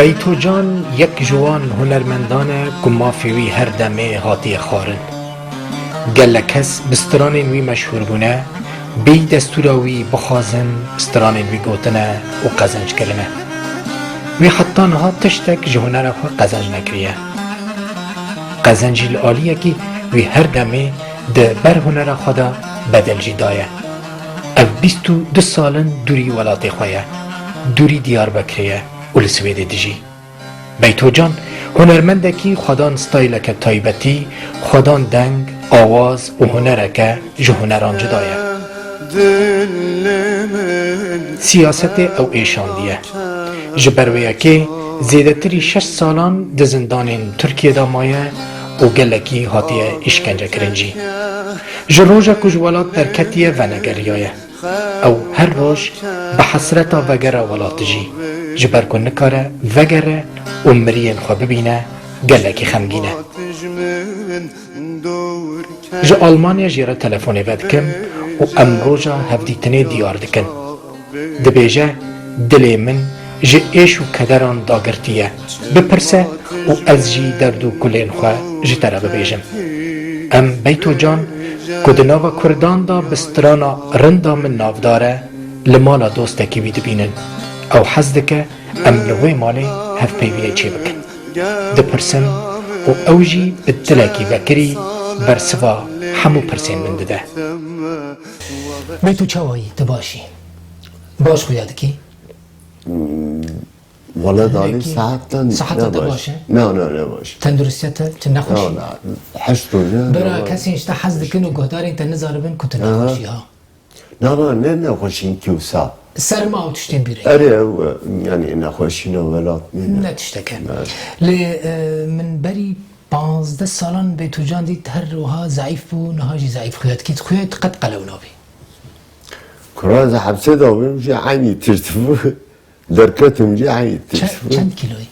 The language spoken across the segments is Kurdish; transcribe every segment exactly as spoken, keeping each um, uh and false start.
Beytocan yek ji wan hunermendan e ku mafê wî her demê hatiye xwarin. Gelek kes bi stranên wî meşhûr bûne, bêyî destûra wî bixwazin, stranên wî gotine û qezenc kirine. Wî heta niha tiştek ji hunera xwe qezenc nekiriye. Qezenc jî li aliyekî wî her demê di ber hunera xwe de bedel jî daye. Ev bîst û du sal in dûrî welatê xwe ye, dûrî Diyarbekirê ye û li Swêdê dijî. Beytocan, hunermendekî xwedan stayleke taybetî, xwedan deng, awaz û hunereke ji huneran cuda ye. Siyasetê ew êşandiye. Ji ber wê yekê zêdetirî şeş salan di zindanên Tirkiyê de maye û gelekî hatiye îşkencekirin jî. Ji roja ku ji welat derketiye venegeriyaye. Ew her roj bi hesreta vegera welat dijî, ji ber ku nikare vegere û miriyên xwe bibîne, gelekî xemgîn e. Ji Almanya jê re telefonê vedikim û em roja hevdîtinê diyar dikin. Dibêje, dilê min ji êş û kederan dagirtî ye. Bipirse û ez jî derd û kulên xwe ji te re bibêjim. Em Beytocan, ku di nava Kurdan de bi strana Rinda Min navdar e, li mala dostekî wî dibînin. Ew hez dike em li wê malê hevpeyviyê çêbikin. Dipirsim û ew jî bi dilekî vekirî bersiva hemû pirsên min dide. Beyto, çawa yî? Tu baş î? Baş xuya dikî? Wala dalî Peki, saetan siheta ne te baş. Baş e? Na, na, ne baş. Tenduristiya te, tu nexweş î? Na, na, heşt roj e, Bira, ne baş. Kesên ji te hez dikin û guhdarên te nizanibin ku tu Aha. Nexweş î ha. Na, na, ne nexweşînkî wisa. Serma û tiştên bîrê. Erê, ew, e, yanî nexweşîna welat nîne. Ne tiştek e. Ne. Lê, e, min berî panzdeh salan Beytocan dît, her wiha zeîf bû, niha jî zeîf xuya dikî. Xuya te qet qelew nabî. Kura ez hepsê de bûm jî eynî tişt bû. Derketim jî eynî tişt Çe-, bû. Çend kîloyî?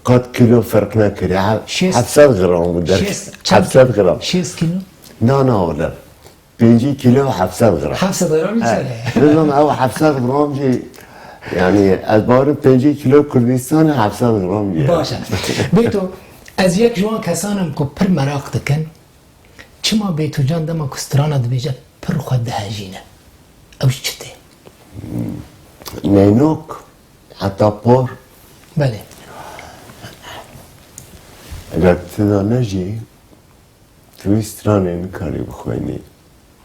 Qet kîlo ferq nekiriye. He-, Şêst. Heft sed gram bû derket. Şêst, çend Heft sed kîlo? Gram. Şêst kîlo? Na, na, wele. Pêncî kîlo heft sed gram. Heft sed gram He. Çi ye? Nizam ew heft sed gram jî, yanî ez barim pêncî kîlo Kurdistanê heft sed gram jî. Baş e. Bêto, ez yek ji wan kesan im ku pir meraq dikin. Çima Beytocan dema ku strana dibêje pir xwe dihejîne? Ew ji çi tê? Neynok, heta por. Belê. Eger tu da ne jî, tu wî stranê nikarî bixwînî.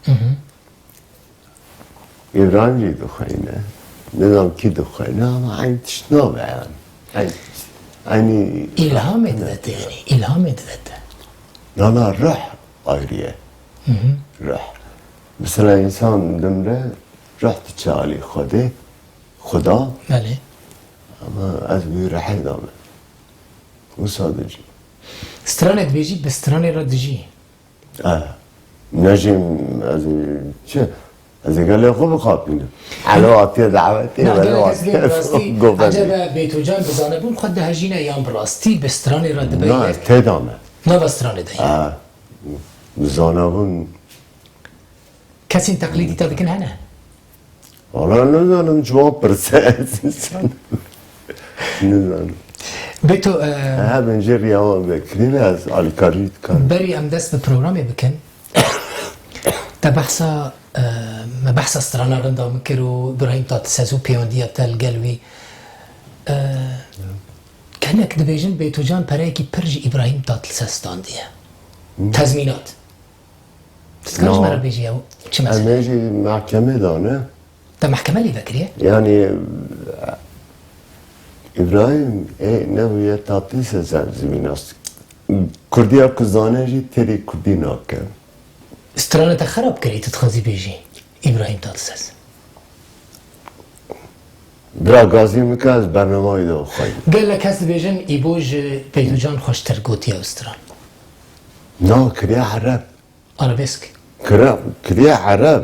Hı hı. Îbrahîm jî dixwîne, nizam kî dixwîne, ama eyn tişt nabe yani. Eyn, eynî Îlhamê dide te yani, îlhamê dide te. Na, na, ruh ayrı ye. Hı hı. Ruh. Mesela însan dimre, ruh diçe alî Xwedê, Xuda. Belê. Ama ez wî ruhê dame. Wisa dijî. Stranê dibêjî, bi stranê re dijî. Eh, nejîm, ez ê çi? Ez ê gelê xwe bixapînim. Elo hatiye dawetê, Na, elo gelek kes hatiye bê rastî, govendê. Ecebe Beytocan bi zanebûn xwe dihejîne yan bi rastî bi stranê re dibe Na, yek? Têda me. Nava stranê de ye. Eh, bi zanebûn. Kesên teqlîdî te dikin hene? Wala nizanim, ji wan pirse ez nizanim. Nizanim. Bêto, e, Hebin jê riya wan vekirî ve ez alîkarî dikarim. Berî em dest bi programê bikin, te behsa, e, me behsa strana rinda min kir û Îbrahîm Tatlises û pêwendiya te li gel wî. E, gelek dibêjin Bêtocan pereyekî pir ji Îbrahîm Tatlises standiye. Hı. Tezmînat. Tu dikarî ji me re bêjî ew çi mesele? Em ê jî mehkemê dane. Te mehkeme lê vekiriye? Yanî, Îbrahîm, ê, ne bûye Tatlises ev zimînas. Kurdiya ku zane jî têrî kurdî nake. Strana te xerab kirî, tu dixwazî bêjî Îbrahîm Tatlises. Bira gazî min ke ez bernameyê de xweyî. Gelek kes dibêjin Îbo ji Beytocan xweştir gotiye ew stran. Na, kiriye ereb. Arabesk. Kira, kiriye ereb.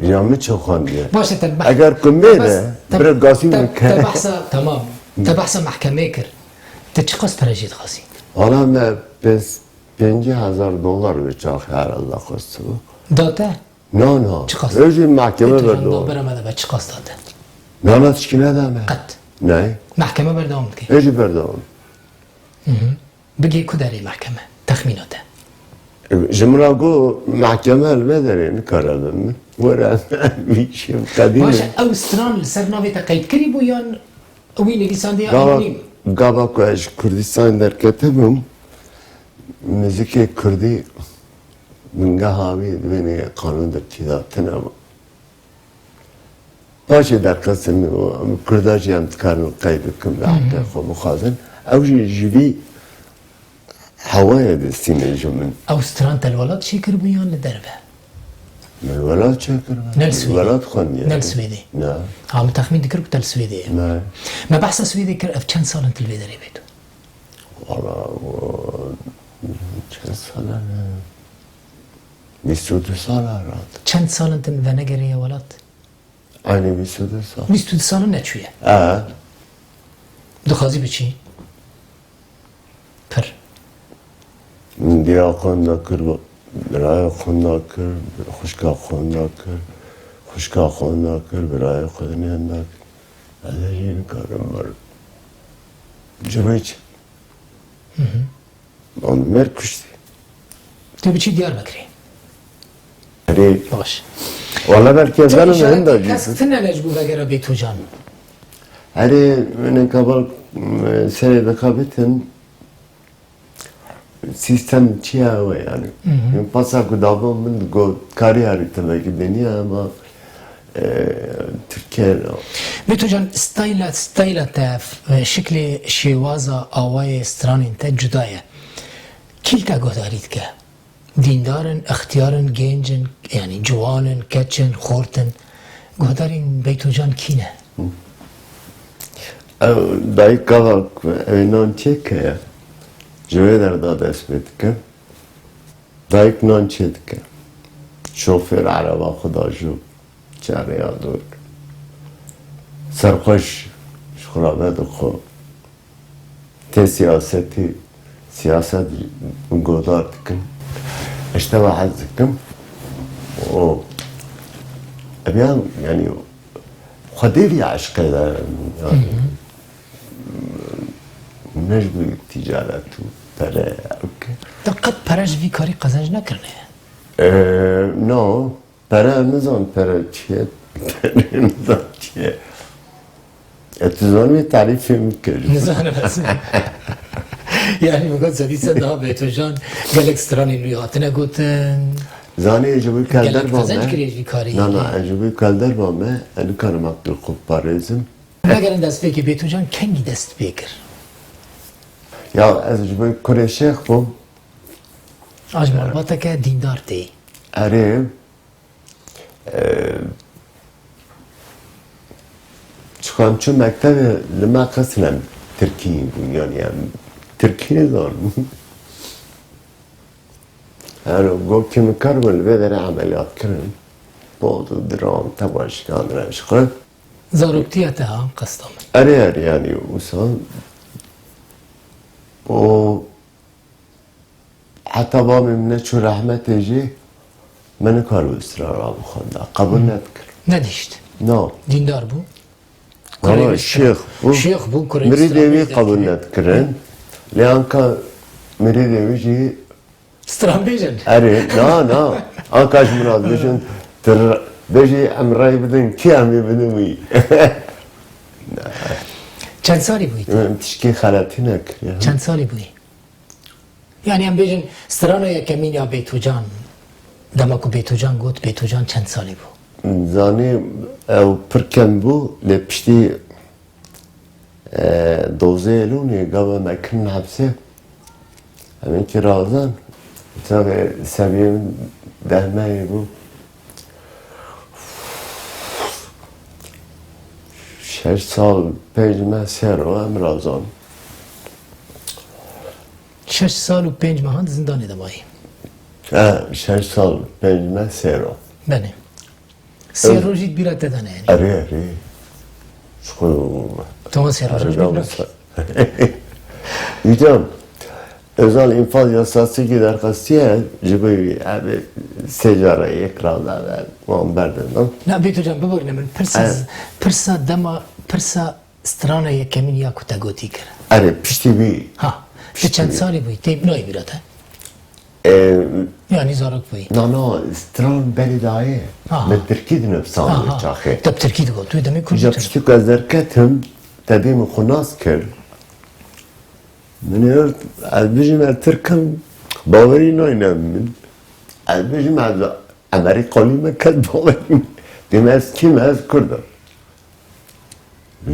Ya min çi xwendiye? Baş e, te beh-, Eger ku te mêre, bes-, te, bira gazî te, min ke. Te behsa, tamam. Te behsa mehkemê kir. Te çiqas pere jê dixwazî? Valla me pênc, pêncî hezar dolar wê çaxê herhalde xwestibû. Da te? Na, na. Çiqas? Wê jî mehkeme Bêtocan berdo. Navbera me de be, çiqas da te? Na, na, tişkî neda me. Qet. Ney? Mehkeme berdewam dike. Ê jî berdewam. Bigê ku derê mehkeme? Texmîna te. Ji min re got mehkeme li vê derê nikare bi min. Were vî şev qedî Baş e, ew stran li ser navê te qeyd kirî bû yan wî nivîsandiye Gava, anonîm? Gava ku ez ji Kurdistanê derketibûm, muzîkê kurdî bingeha wî di wê qanûn de tîda tune bû. Paşê derxistin û em Kurda jî em dikarin qeyd bikin, bi heqê xwe bixwazin. Ew jî ji vî hewayê distîne ji min. Ew stran te li welat çêkiribû yan li derve? Min li welat çêkiribû. Ne li Swêdê? Welat xwendiye. Ne li Swêdê? Ne. Ha, min texmîn dikir ku te li Swêdê ye. Ne. Me behsa Swêdê kir, ev çend sal in tu li vê derê bê tu? Wala, o, çend sal e? Bîst û du sal e herhalde. Çend sal in tu venegeriye welat? Eynî bîst û du sal. Bîst û du sal in neçûye? E. Dixwazî biçî? Pir. Min dira xwe nakir, biraya xwe nakir, xwişka xwe nakir, xwişka xwe nakir, biraya xwe dinê nakir. Ez ê jî nikarim werim. Ji bo çi? Wan mêr kuştî. Tu biçî Diyarbekirê. Erê. Baş. Wala belkî ez Çi zanim îşaret hinda kes jî. Tine ne ji bo vegera Bêtocan? Erê, min kabal, m, serê dixebitin. Sîstem çi ye ew e yani. Hı hı. Min pasa ku dava min digot karî herî tenekî deniya ama, e, Tirkiye. Bêtocan, stayla, stayla te, e, şiklê şêwaza awayê stranên te cuda ye. Kî li te guhdarî dike? Dîndar in, extiyar in, gênc in, yanî ciwan in, keç in, xort in. Guhdarên Beytocan kî ne? Ew dayik gava ku ew ê nan çêke ye, ji wê derda dest pê dike. Dayik nan çêdike. Şofêr ereba xwe da jû çareya dor. Serxweş ji xwe re vedixwe. Tê siyasetî, siyaset guhdar dikin. Ez ji te ve hez dikim. O, ev ya, yani, xwedê vî eşqê de, yani, ne ji bo ticaret û pere, okey. Te qet pere ji vî karî qezenc nekirine? Ee, no. Pere nizan pere çi ye? Pere nizan çi ye? E, tu zanî tarîfê min kir. Nizanim ez. Yani, min got, sedî sed daha Bêtocan gelek stranên wî hatine gotin. Zanî, ez ji bo Gelek kelder bame. Qezenc kiriye ji vî karî. Na, na, ez ji bo kelder bame, ez nikarim aqil xwe parêzim. Negerin destpêkê Bêtocan kengî dest pê kir? Ya, ez ji bo kurê şêx bûm. Aj malbateke dîndar tê. Erê, e, çiqam çû mektebê li me qesnen Tirkî bû, yani em Tirkî nizanin. Yani got ki min kar bû li vê derê emeliyat kirin. Bol diran, tebaşikan reşqi. Zaroktiya te ha, qesta min. Erê, erê, yani wisa o Heta bavê min neçû rehmetê jî, me nikaribû strana bi xwe da. Qebûl Hmm. nedikir. Nedihişt. No. Dîndar bû. Valla Kurê wî şêx bû. Şêx bû, kurê Mirîdê wî stranbêj qebûl derkeve. nedikirin. Lê anka mirîdê wî jî Stranbêj in. Erê, na, na. Anka ji min re dibêjin, tu r-, bêjî em rey bidin, kî em ê bidin wî? Çend salî bûyî tu? Em tişkî xeletî nekiriye. Çend salî bûyî? Yani em bêjin strana yekemîn ya Bêtocan, dema ku Bêtocan got, Bêtocan çend salî bû? Zanî ew pir kem bû, lê piştî, e, dozê Elûnê gava me kirin hepsê, em ê kî razan, çaxê seviyê min deh mehê bû. Şeş sal, pênc meh sê ro em razan. Şeş sal û pênc mehan di zindanê de mayî. E, şeş sal, pênc meh sê ro. Belê. Sê Ez- rojî bîra te de ne yani. Erê, erê. Ji xwe Tamam, sê rojî erê, bîra. Hocam, Özal infaz yasası ki derxastiye, ji bo wî, abi, sê cara yek razan, wan berdin, no? Na, Bêt hocam, biborîne min. Pirsa, Evet. pirsa dema, pirsa Strana yekemîn ya ku te gotî kir? Erê, piştî wî. Ha. Tu çend salî bûyî? Tê nayê bîra te? Ee, Yanî zarok bûyî? Na, na, stran berê dayê. Aha. Min tirkî dinivîsand wê çaxê. Te bi tirkî digot, tu demê kurdî. Îja piştî ku ez derketim, tevî min xwe nas kir. Min ê, ez bijîm ez Tirk im, bawerî nayne min. Ez bijîm ez Emerîkanî me, kes bawerî nayne. Dême ez kî me, ez Kurd im.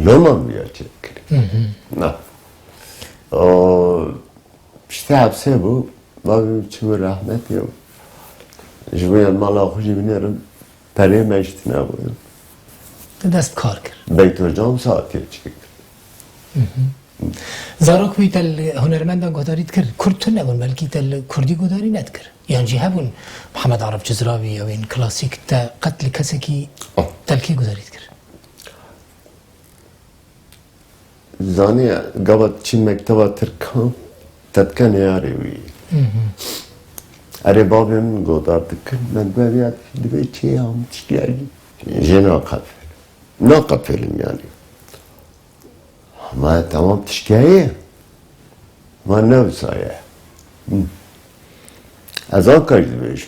Loma min ya çêkirî. Hı hı. Na. O, piştî hepsê bû, bavê min çû rehmetê. Ji bo yan mala xwe jî binêrim, perê me jî tune bû. Te dest bi kar kir. Beytocan saetê çêkir. Hı hı. Zarok bûyî, te li hunermendan guhdarî dikir. Kurd tune bûn, belkî te li kurdî guhdarî nedikir. Yan jî hebûn Mihemed Arif Cizrawî, ew ên klasîk, te qet li kesekî, oh, te li kê guhdarî dikir? Zanî, gava çî mekteba Tirkan, te dike neyarê wî. Hı hı. Erê, bavê min godar dikir, me dibe ya dibê çi ya, min tiştî ya jî. Jê naqefêlim. Naqefêlim yanî. Ma tamam tiştî heye. Ma ne wisa ye. Hı. Ez anka jî dibêjim.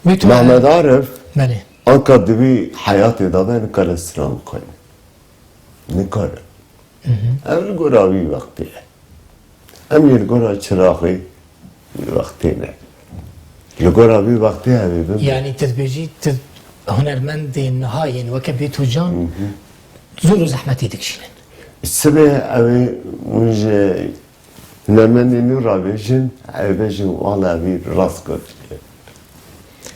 Mehmet Arif, belê, anka di vî heyatê de be nikare stran bixwîne. Nikare. Hı hı. Ev li gora vî wextê ye. Em yê li gora çiraxê wî wextê ne. Li gora vî wextê ev ê bin. Yanî tu dibêjî, tu hunermendên niha yên weke Bêtocan, hı hı, zor û zehmetî dikişînin. Sibê ew ê hûn ji hunermendên nû rabêjin, ew bêjin, wala vî rast gotiye.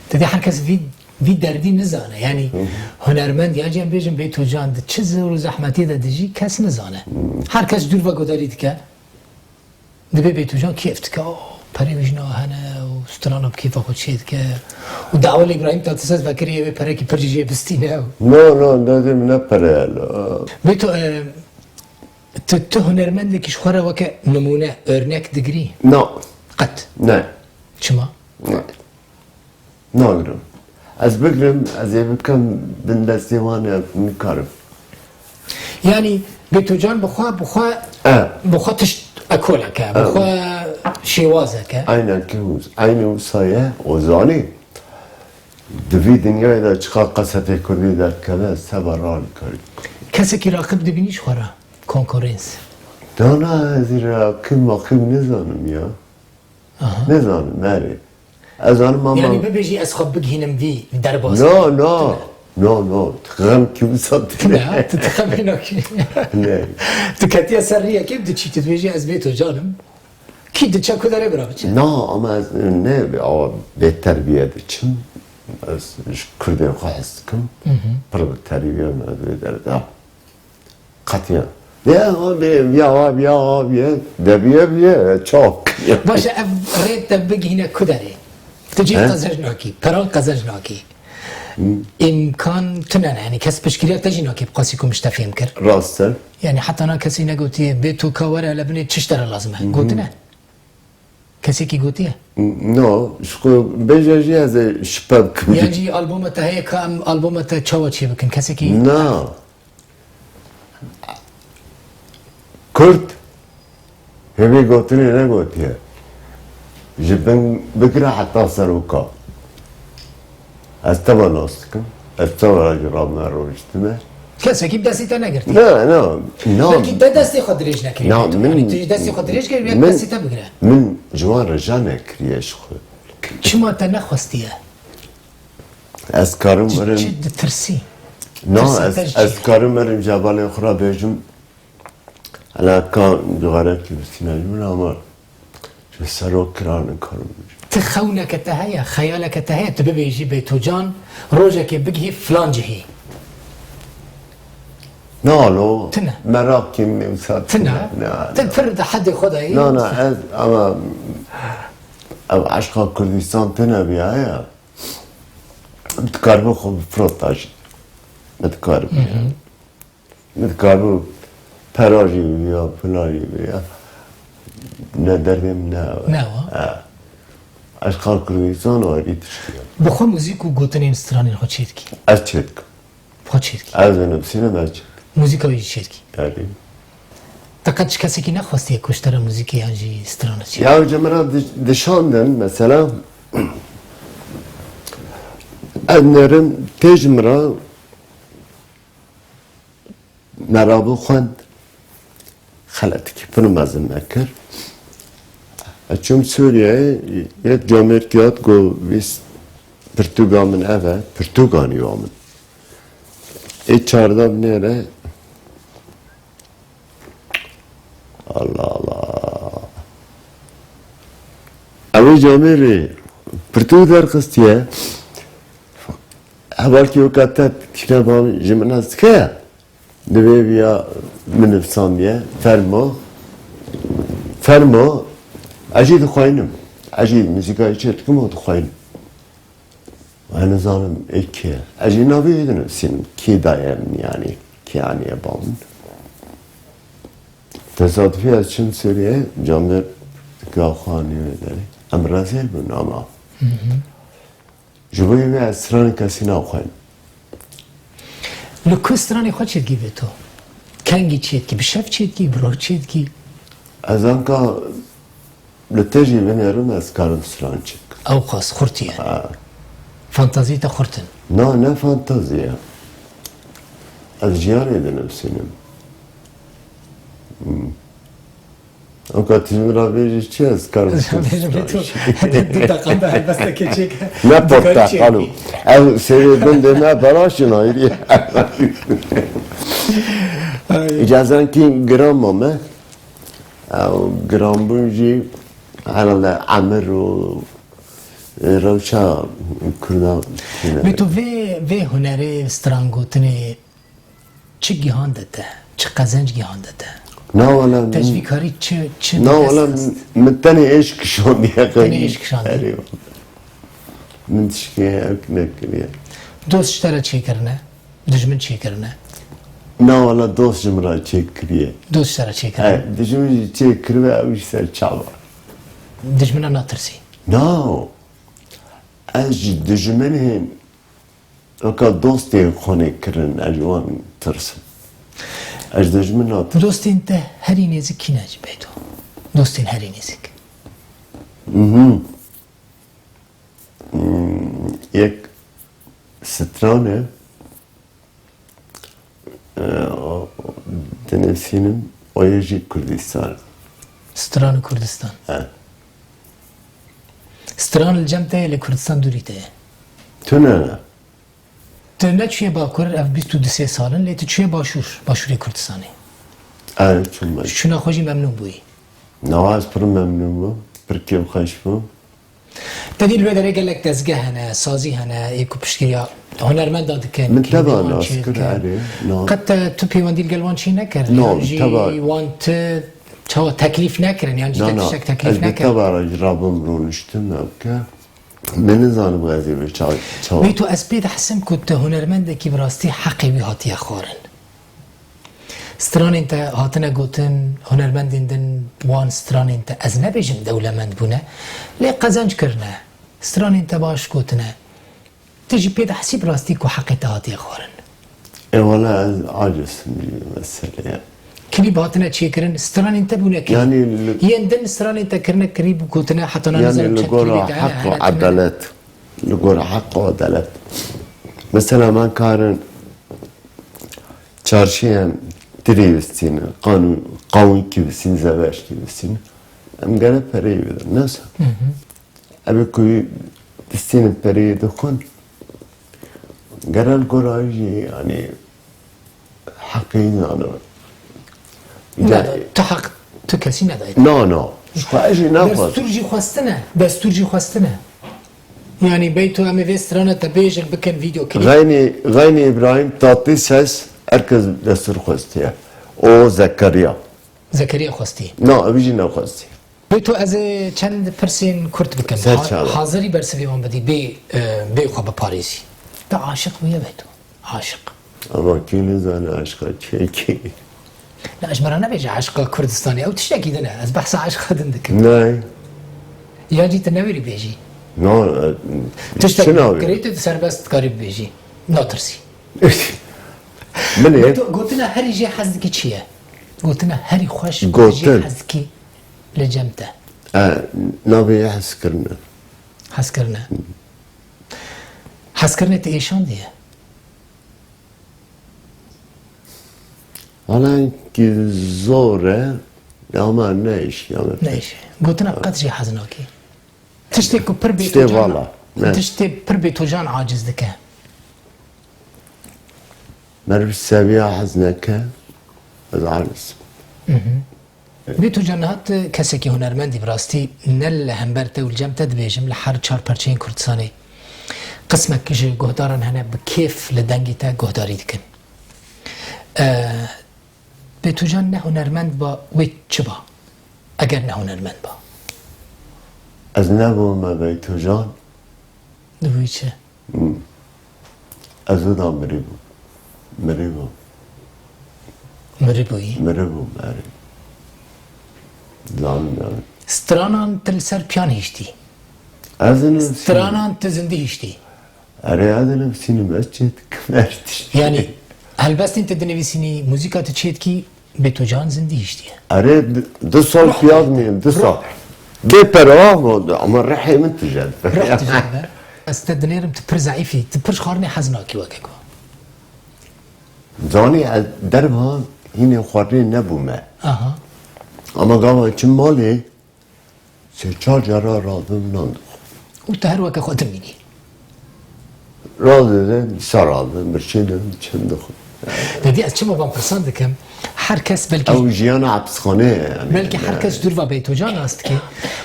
Te dê her kes vî, vî derdî nizane. Yanî, hı hı, hunermend ya jî em bêjin Bêtocan di çi zor û zehmetî de dijî, kes nizane. Hı. Her kes dûr ve guhdarî dike. Dibê Bêtocan kêf dike, oh, perê wî jina hene û strana bi kêfa xwe çê dike. Û dawa li Îbrahîm Tatlises vekirî, ew ê perekî pir jî jê bistîne. No, no, derdê min ne pere ye lo. Bêto, e, tu, tu hunermendekî ji xwe re weke nimûne, örnek digirî? No. Qet? Ne. Çima? Ne. Nagirim. Ez bigirim, ez ê bikim bin destê wan, ez nikarim. Yanî Bêtocan bi xwe, bi xwe, e, bi xwe tişt ekolek e, bi, e, xwe şêwazek e. Eynekî wis-, eynî wisa ye, o zanî. Di vî dinyayê de çiqas qesetê kurdî derdikeve, ez seba ranikarî. Kesekî raqîb dibînî ji xwe re, konkurens? Dana ez ê raqîb maqîb nizanim ya. Aha. Nizanim, erê. Ez zanim ama... Yanî bibêjî ez xwe bigihînim vî derbasî. No, no. Tune. No, no. Xemkî wisa tune. Tune, tu dixemî nakî. Ne. Tu ketiye ser riyekê diçî, tu dibêjî ez Bêtocan im. Kî diçe ku derê bira biçe? Na, ama ez ne, awa bêterbiye diçim. Ez ji kurdên xwe hez dikim. Hı hı. Pir bi terbiye me di vê derê de. Qetiya. Ya abi, ya abi, ya abi, ya. Debiye biye, çok. Baş e, ev rê te bigihîne ku derê? Tu cî, he, qezenc nakî, peran qezenc nakî. Hı. Îmkan tune ne, yanî kes piştgiriya te jî nakî, bi qasî ku min ji te fêm kir. Rast e. Yanî heta na kesî negotiye, bê tu ka were, hele binê çi ji te re lazim e? Hı hı. Gotine? Kesekî gotiye? No, ji xwe bêje jî ez ê şipe bikim. Yan jî albuma te heye ka em albuma te çawa çê bikin? Kesekî... Na. Kurd hevî gotinê negotiye. Ji bin bigire heta seroka. Ez teva nas dikim. Ez teva ji rame rojtime. Kesekî bi destê te negirtiye. Na, na, na. Belkî te destê xwe dirêj nekiriye. Na, min, yanî tu jî destê xwe dirêj kiriye, min, destê te bigire. Min ji wan re ja nekiriye ji xwe. Çima te nexwestiye? Ez karim... Çi, werim, çi ditirsî? Na, tirsa ez, te ji çi ye? Ez karim werim ji hevalên xwe re bêjim. Ela ka cixarekî bi sînajî min ama ji serok kira nikarim bêjim. Ti xewneke te heye, xeyaleke te heye, tu bibêjî Bêtocan rojekê bigihî filan cihî? Na lo. Tine. Merakî min wisa tine. Tine? Na, na. Ti pir di hedê xwe de yî. Na, na, ez ama ev eşqa Kurdistan tine biya ya. Min dikaribû xwe bifirota jî. Min dikaribû. Hı hı. Min dikaribû pera jî biya, pula jî biya. Ne derdê min ne. Ne wa? Ha. Eşqa Kurdistan ayrî tiştî ye. Bi xwe muzîk û gotinên stranên xwe çê dikî? Ez çê dikim. Xwe çêdikî. Ez binivîsînim, ez çêdikim. Muzîka wî jî çêdikî. Erê. Te qet ji kesekî nexwestiye ku ji te re muzîkê yan jî strana çêdikî? Ya ji min re di-, dişandin, mesela, ez nerim tê ji min re merabû xwend. Xeletîkî pir mezin me kir. Ez çûm Sûriyeyê, yek camêrkî hat got, vîst pirtûka min ev e, pirtûka nîva min. Ê çarda binêre. Allah Allah. Ew ê camêrê pirtûk derxistiye. Hevalkî weka te tîne ba min, ji min ez dike. Divê viya min nivîsandiye. Fermo. Fermo. Ez jî dixweynim. Ez jî muzîkayê çê dikim û dixweynim. Ez nizanim ê kê ye. Ez jî navê wî dinivîsînim. Kê daye min yanî? Kê aniye ba min? Tesadufî ez çim Sûriyeyê, camêrka xwe anî wê derê. Em rezil bûn ama. Hı hı. Ji bo wê ez stranê kesî naxweynim. Li ku stranê xwe çêdikî vê to? Kengî çêdikî, bi şev çêdikî, bi roj çêdikî? Ez anka li te jî binêrim, ez karim stran çêdikim. Ew qas xurt ye. Ha. Fantazî te xurt in. Na, ne fantazî ye. Ez jiyanê dinivîsînim. Hmm. Ewka tu ji min re bêjî çi, ez karim Bêjim stran tu çêdikim. Du deqan de helbestekê çêke. Ne porteqal û. Ev serê gundê me belaş in ayrî. Ay. Îcazankî giran ma me. Ew giranbûn jî herhalde emir û, e, rewşa Kurda tîne. Lê tu vê, vê hunerê strangotinê çi gihande te? Çi qezenc gihande te? Na wala min Tecrîkarî çi, çi Na wala min tenê êş kişandiye. Tenê êş kişandiye. Erê. Min tişkê ew nekiriye. Dost ji te re çêkirine? Dijmin çêkirine? Na wala dost ji min re çêkiriye. Dost ji te re çêkirine? He, dijmin jî çêkiribe, ew jî ser çava. Dijmina natirsî? Na. Ez ji dijminên weka dostê xwe nêkirin, ez ji wan tirsim. Ez ji dijmin natirsim. Dostên te herî nêzik kî ne ji bê to? Dostên herî nêzik. Mhm. Hmm, yek stran e, e, o, dinivîsînim, o yê jî Kurdistan. Stran û Kurdistan. He. Stran li cem te ye, lê Kurdistan dûrî te ye. Tune ne. Tu neçûye Bakur, ev bîst û du sê sal in, lê tu çûye Başûr, Başûrê Kurdistanê. Ew çûme. Ji çûna xwe jî memnûn bûyî? Nawa ez pir memnûn bûm, pir kêfxweş bûm. Te dî li wê derê gelek dezgeh hene, sazî hene, ê ku piştgiriya hunermenda dikin, Min teva nas kir, erê, na. Qet te tu pêwendî li gel wan çê nekir? No, Yan jî teva wan ti çawa teklîf nekirin, yan jî te tiştek teklîf nekir? Na, na, ez bi teva re jî rabim rûniştim, ew ke. Min nizanim ez ê vê çawa, çawa. Bê tu ez pê dihesim ku tu hunermendekî bi rastî heqê wî hatiye xwarin. Stranên te hatine gotin, hunermendên din wan stranên te, ez nebêjim dewlemend bûne, lê qezenc kirine. Stranên te baş gotine. Tu jî pê dihesî bi rastî ku heqê te hatiye xwarin? E wala ez aciz im vî meseleyê. Klîp hatine çêkirin, stranên te bûne klîp. Yanî li Yên din stranên te kirine klîp û gotine heta na Yanî nizanim li çend gora klîbê te hene, heq û hene, tune ne. Edalet. Li gora heq û edalet. Mesela me karin çarşiyê em tirî bistînin, qanûn, qawûnkî bistînin, zewaçkî bistînin. Em gere pereyê bidin, ne wisa? Hı hı. Ev ê ku distînin pereyê dixwin, gere li gora wî jî, yanî, heqê wî nanirin. Îca Ne, tu heq, tu kesî nedayî. Na, na. Ji xwe ez jî naxwazim. Destûr jî xwestine. Destûr jî xwestine. Yanî beyto em ê vê strana te bêjin, bikin vîdeo klîp. Xeynî, xeynî Îbrahîm Tatlîses, herkes destûr xwestiye. O Zekeriya. Zekeriya xwestî. Na, ew jî nexwestî. Bê tu ez ê çend pirsên kurt bikim. Ser Ha-, çava. Hazirî bersivê wan bidî, bê, e, bê xwe biparêzî. Te aşiq bûye bê tu. Aşiq. Ama kî nizane aşqa kê kî? Na, ji me re nebêje aşqa Kurdistanê. Ew tiştekî din e. Ez behsa aşqa din dikim. Ney. Yan jî tu newêrî bêjî. No, e, Tiştek çi navê? Kirê tu serbest dikarî bibêjî. Natirsî. Min ê Gotina herî jê hez dikî çi ye? Gotina herî xweş, Gotin. Jê hez dikî li cem te. E, navê ye hezkirin e. Hezkirin e. Hezkirinê te êşandiye? Wala ki zor e, ama ne iş ya? Ne iş. Gotina qet jê hez nakî. Tiştê ku pir bê Tiştê tocan, vala, ne. Tiştê pir bê tocan aciz dike. Meriv seviya hez neke, ez aciz. Bê tocan niha tu kesekî hunermendî bi rastî ne li hember te û li cem te dibêjim, li her çar perçeyên Kurdistanê qismek ji guhdaran hene bi kêf li dengê te guhdarî dikin. Ee, Bêtocan ne hunermend ba, wê çi ba? Eger ne hunermend ba? Ez nebûme Bêtocan. Dibûyî çi? Hmm. Ez wida mirî bûm. Mirî bûm. Mirî bûyî? Mirî bûm, erê. Zanim yani. Stranan tu li ser piyan hiştî. Ez ê nivîsînim. Stranan tu zindî hiştî. Erê, ez dinivîsînim, ez çê dikim her tiştî. Yani, helbestên tu dinivîsînî, muzîka tu çê dikî, Bêtocan zindî hiştiye. Erê, du, du sal piya dimînim, du sal. Bê pere ama, ama rihê min tije dibe. Rih tije dibe. Ez te dinêrim, tu pir zeîf î, tu pir ji xwarinê hez nakî weke ku. Zanî, ez derva hînê xwarinê nebûme. Aha. Ama gava çim malê, Sê çar cara radibim nan dixwim. Û tu her weke xwe dimînî. Radibim, dîsa radibim, birçî dibim, çim dixwim. Dedî ez çima van pirsan dikim, her kes belkî Ew jiyana hepisxaneyê ye yani. Belkî her kes dûr va Bêtocan nas dike.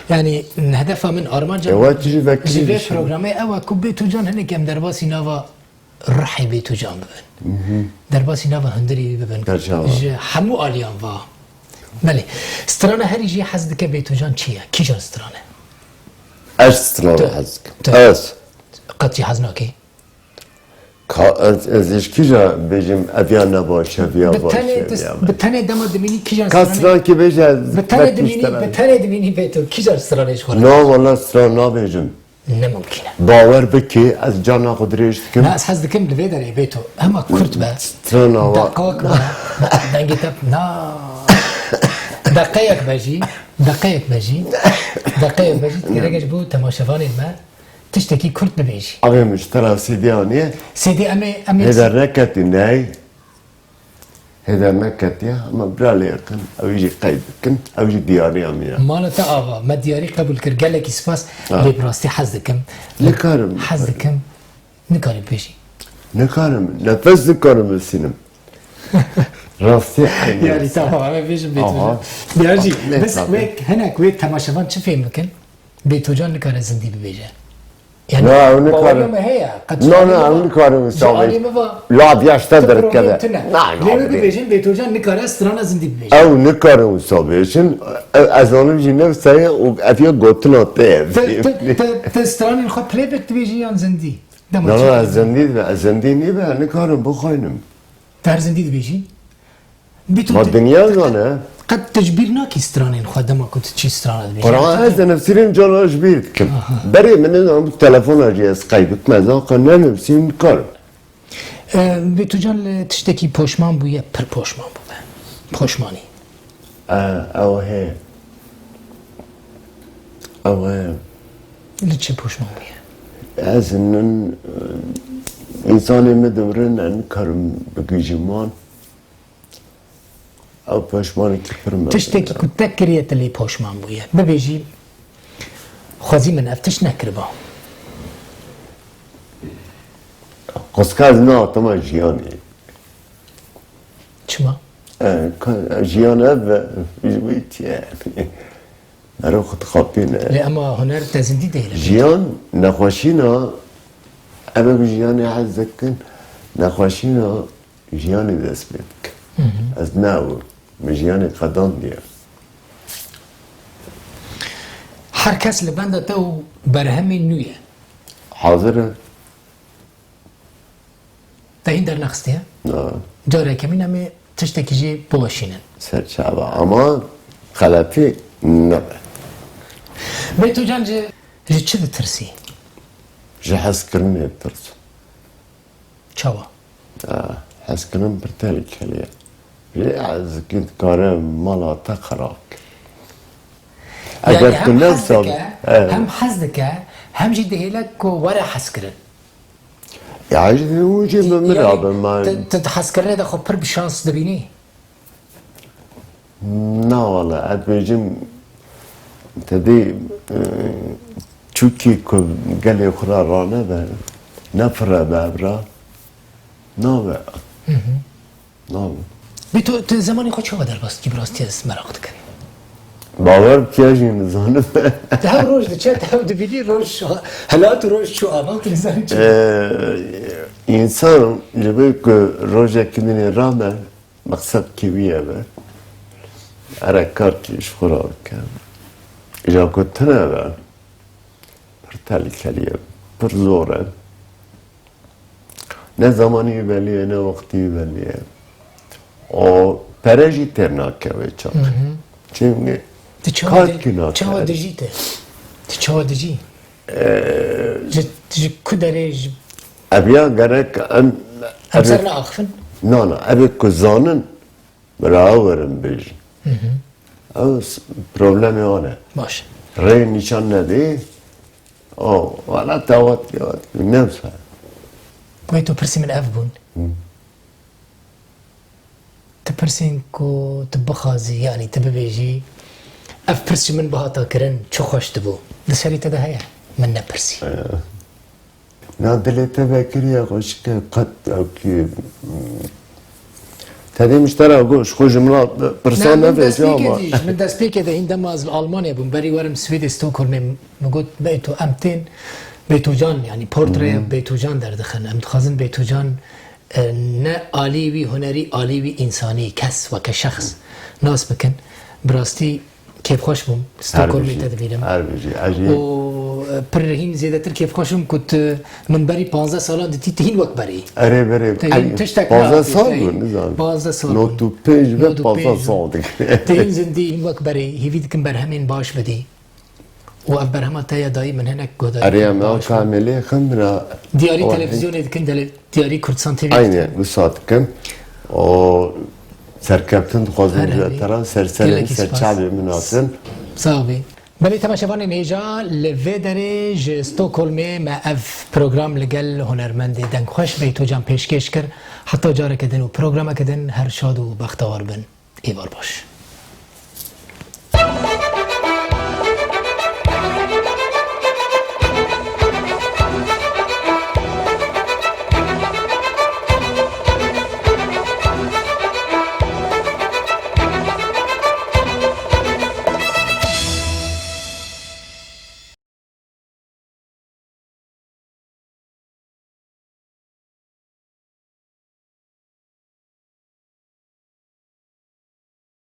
Yani hedefa min, armanca E, min wa tu jî vekirî ji vê dişî. Programê ew e ku Bêtocan hinek em derbasî nava ruhê Bêtocan bibin. Derbasî nava hundirê wî bibin. Ji hemû aliyan va. Belê. Strana herî jê hez dike Bêtocan çi ye? Kîjan strane? Ez strana hez dikim. Ez. Qet jî hez nakî? Ka, ez, ez ji kîja bêjim, ev ya ne baş e, ev ya baş e, ev ya baş e. Bi tenê dema dimînî kîjan stranê? Ka strankî bêje, ez Bi tenê dimînî, bi tenê dimînî Bêto, kîjan stranê ji xwe re? Na, wala stran nabêjim. Ne mumkîn e. Bawer bike, ez carna xwe dirêj dikim. Na, ez hez dikim li vê derê bê tu hema kurt be. Strana wa. Deqak be. Dengê te, na. Deqeyek be jî. Deqeyek be jî. Deqeyek be jî. Gerek ji bo temaşevanên me tiştekî kurt bibêjî. Avê min ji te re C D anî. C D em ê, em ê Hêder neketî, ney. Hêder neketiye, ama bira lê kin, ew jî qeyd bikin, ew jî diyariya min e. Mala te ava, me diyarî qebûl kir, gelekî spas, Ha. lê bi rastî hez dikim. Nikarim. Hez dikim, nikarî bêjî. Nikarim, nefes nikarim bisînim. Rastî eynî Yarî wisa. Tamam, em ê bêjin Aha. Bêtocan. Diyar jî, Nikarim. Bes wek, hinek wek temaşevan çi fêm bikin? Bêtocan nikare zindî bibêje. Yani, Na, ew nikare. Baweriya me heye, qet Na, na, ew nikare wisa bêje. Ji alî me va, La diyaş te tu derkeve. Problem tune. Na, na, Lê wê bêje. Bibêjin, Bêtocan nikare strana zindî bibêje. Ew nikare wisa bêjin. Ew ez anim jî ne wisa ye û ev ya gotina te ye. Te, te, te, te stranên xwe playback dibêjî yan zindî? Dema Na, çi na, ez dibêjî? Zindî dibe, ez zindî nîbe, nikarim bixwînim. Te her zindî dibêjî? Bî tu Ma te-, dinya te-, zane. Qet tu ji bîr nakî stranên xwe dema ku tu çî strana dibêjî? Quran ez dinivsînim cana ji bîr dikim. Aha. Berê min nizanim telefona jî ez qeyd bikim, ez aqe nenivsînim nikarim. E, Bêtocan li tiştekî poşman bûye, pir poşman bûbe. Poşmanî. E, ew heye. Ew heye. Li çi poşman bûye? Ez nin, e, însanê min dimirin, ez nikarim bigihîjim wan. Ew poşmanekî pir mezin e. Tiştekî ku te kiriye, tu lê poşman bûye. Bibêjî, xwezî min ev tişt nekiriba. Qusika ez nehatime jiyanê. Çima? E, ka, jiyan ev e, ji wî çi ye? Mero xwe dixapîne. Lê ema huner te zindî dihêle. Jiyan nexweşîna, ev e ku jiyanê hez dikin, nexweşîna jiyanê dest pê dike. Hı hı. Ez ne ew, min jiyanê qedandiye. Her kes li benda te û berhemên nû ye. Hazir e. Te hîn dernexistiye? Na. Careke min em ê tiştekî jê biweşînin. Ser çava. Ama xeletî nebe. Bê tu can ji, ji çi ditirsî? Ji hezkirinê ditirsim. Çawa? Ah, Hezkirin pir tehlikeli ye. Jê hezkî dikare mala te xera bike. Eger Yanî tu hem ne hez sab-, dike, e. hem hez dike, hem jî dihêle ku were hezkirin. Ya, ji hûn jî bi min Yanî, re bin, ma- tu, tu di hezkirinê de xwe pir bi şans dibînî? Na wala, ez bêjim, te dê, e, çûkî ku gelê xwe re ranebe, nefire be evra, nabe. Nabe. Bê tu, tu zemanê xwe çawa derbas dikî, bi rastî ez meraq dikim. Bawer bike jî nizanim. Te hev roj diçe, te hev dibînî, roj şa-, helat û roj çû ava, tu nizanî çi. Ee, însan ji bo ku rojekî dinê rabe, mexsedkî wî ev e. Ere karkî ji xwe re bike. Ja ku tune be, pir tehlikelî ye, pir zor e. Ne zamanî wî belî ye, ne wextî wî belî ye. O pere jî têr nakeve çak. Hı hı. Çimkî Tu çawa karkî di-, nakeve. çawa dijî te? Tu çawa dijî? Ee, Ji, ji ku derê ji Ev ya gerek em, Em ev ser naaxifin? Na, na, ev ku zanin, bi raha werin bêjin. Hı hı. Ew s-, problemê wan e. Baş. Rê nîşan nedê, o, wala tawat, tawat, nefse. Wê tu pirsî min ev bûn. Hı. Ti pirsên ku tu bixwazî, yanî tu bibêjî, ev pirs ji min bihata kirin, çi xweş dibû. Di serî te de heye? Min nepirsî. Ee. Na dilê te vekiriye xweşike qet ew ki, te dê min ji te re got, ji xwe ji min re pirsan Ne, min nebêje destpêkê ama. dî, min destpêkê de hîn dema ez li Almanya bûm, berî werim Swêdê Stockholmê, min got, Beyto, em tên Beytocan, yanî portreya Hı hı. Beytocan derdixin. Em dixwazin Beytocan, e, ne alî wî hunerî, alî wî însanî, kes weke şexs nas bikin. Bi rastî kêfxweş bûm. Stockholmê te dibînim. Her bijî. Û, e, pir hîn zêdetir kêfxweş im ku tu min berî panzdeh salan dîtî, tu hîn wek berê. Erê berê. Te hîn tiştek nehatî, sal te hîn bû, nizanim. Panzdeh sal bûn. Nod û pênc be panzdeh sal dike. Te hîn zindî, hîn wek berê. Hîvî dikim berhemên baş bidî. Û ev berhema te ya dayî min hinek guhdarî Erê em baş ew bû. Kamilê xindira. Diyarî O televizyonê dikin, dele-, diyarî Kurdistan T V Aynı dikin. Wisa dikim. O serkeftin dixwazim Her ji hebî. Te re ser serê Gelekî ser spas. Çavê min hatin. Sağ bî. Belê temaşevanên hêja, li vê derê ji Stockholmê me ev program li gel hunermendê dengxweş Beytocan pêşkêş kir. Heta careke din û programeke din her şad û bextewar bin. Êvar baş.